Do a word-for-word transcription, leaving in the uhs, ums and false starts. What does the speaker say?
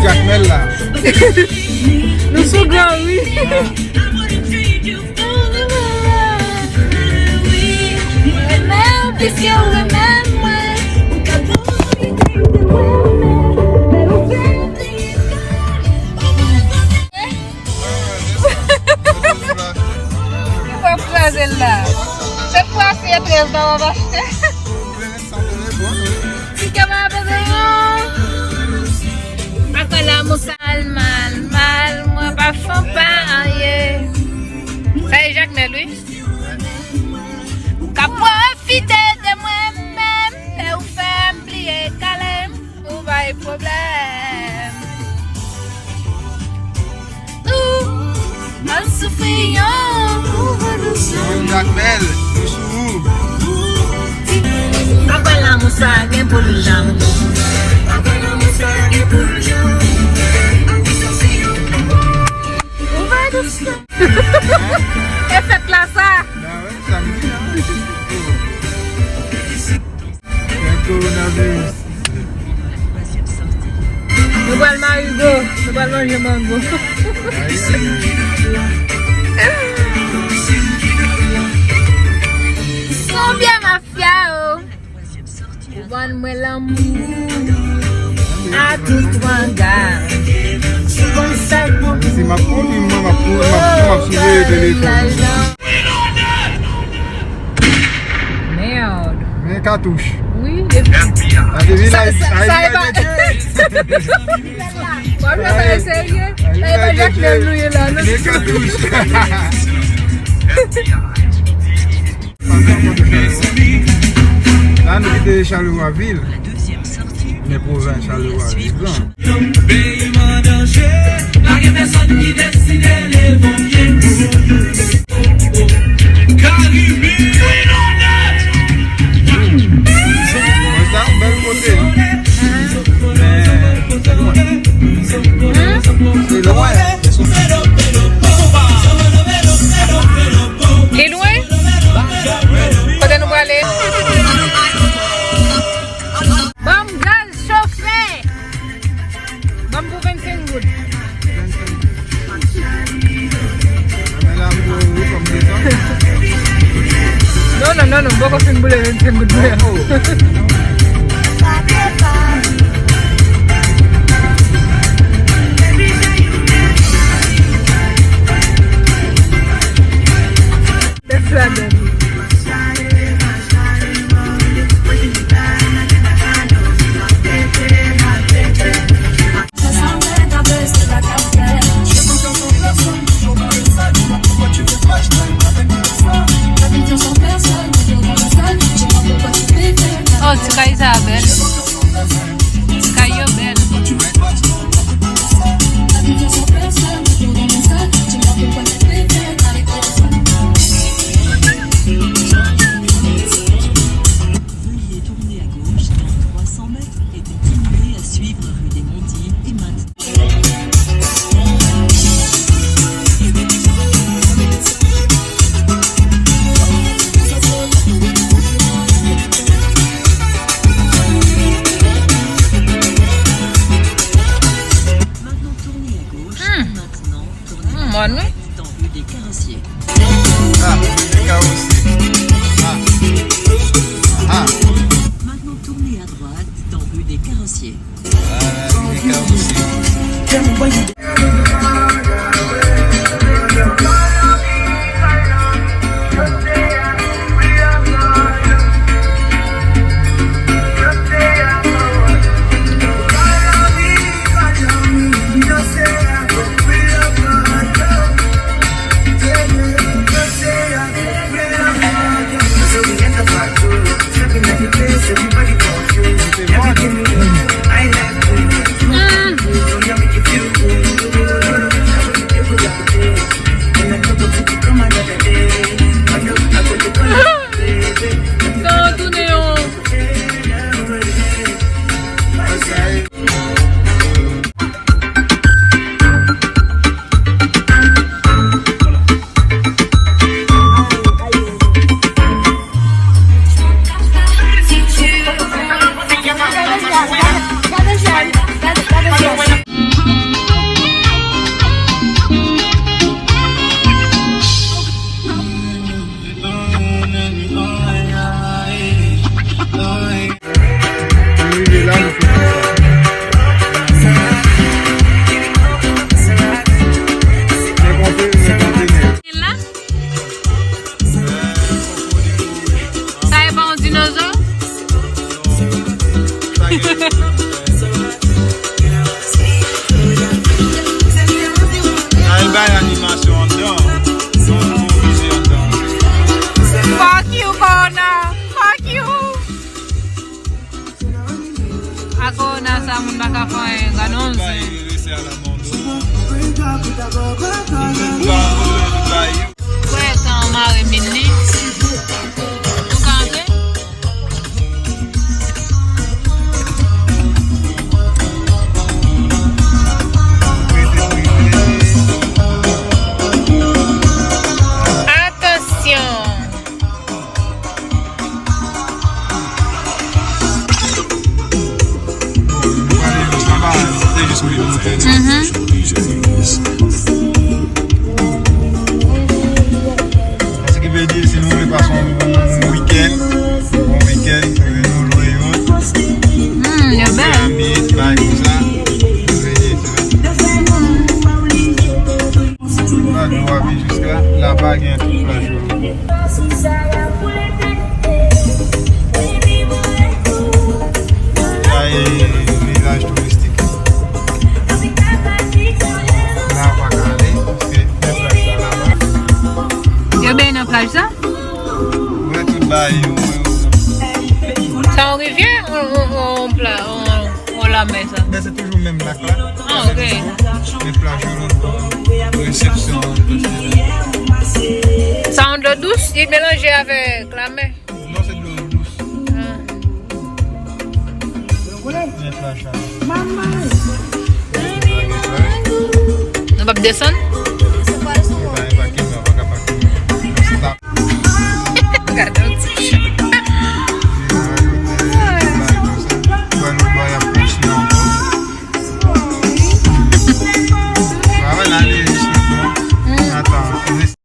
Jakmèl la. Nou sou gran ri. Renmen w, piske w renmen mwen. Ou ka pwofite de mwen, men ou fè m bliye kòl. Li pral kraze l la. Sèt fwa si e trèz la w ap achte. Ti kè mwen ap bebe yo. Akwè lanmou sa. Mal, mal, mal, mwen pa fè w pa anyen. Sa e Jakmèl, wi. Ou ka pwofite de mwen menm, lè ou fè m bliye kale m. Ou bay pwoblèm. Ou, m ap soufri yon. Ou vodou sou. Mwen Jakmèl, ou sou ou. Akwè lanmou sa gen pou l janm. Akwè lanmou sa gen pou l janm. Ou vodou sou. E fèt la sa. Ba wè, samdi, an. Gen kowonaviris. Nou pral Marigo, nou pral manje mango. Konbyen mafya o? Ou ban mwen lanmou a tout wanga. Si m ap kondwi, mwen, m ap kondwi, m ap, m ap siveye telefòn. Merde. Men katouch. Wi, epi sa, sa, sa e pa. W ap jwe sa e serye? Sa e pa Jakmèl nou ye la, non? Men katouch. La, nou kite Charleroi vil. Men pwovens Charleroi li gran. Peyi m an danje, pa gen pèsonn ki deside leve yon pye. Carimi! Mwen sa yon bèl kote, hein? Men, se lwen. Se lwen. Li lwen? Kote nou prale? Ban m gaz chofe! Ban m pou vennsenk goud. Non, non, non, non, m poko fin boule vennsenk goud mwen. Bèf ladann. Oh, ti kay sa bèl. Ti kay yo bèl. Veuillez tourner à gauche dans trois cents mètres et continuer à suivve rue des Montiers et Max. Maintenant, tournez à gauche. Hmm. Maintenant, tournez à droite dans rue des Carrossiers. Ah, rue des Carrossiers. Ah. Ah. Maintenant, tournez à droite dans rue des Carrossiers. Non, zen. Frè sa an mare min li. Nou ka antre? Atansyon! Mhm. Sa ki vle di, si nou vle pase yon bon wikenn, bon wikenn, nou lwe yon. Hmm, yo bèl. Fè yon ti bagay konsa. Tout bagay nou ap viv jiska laba gen tout plaj yo. Sa e vilaj touristik. La pa ka ale, paske gen plaj la laba. Yo benyen nan plaj sa? Mwen tout bagay yo. Sa yon rivyè? On, on, on pla-, on, on lanmè sa? Men se toujou menm lak la. Ah, ok. Men plaj yo lòt bò. Resepsyon, sa yon dlo dous, li melanje avèk lanmè. Non, se dlo dous. Ah. Men plaj la. Nou p ap desann?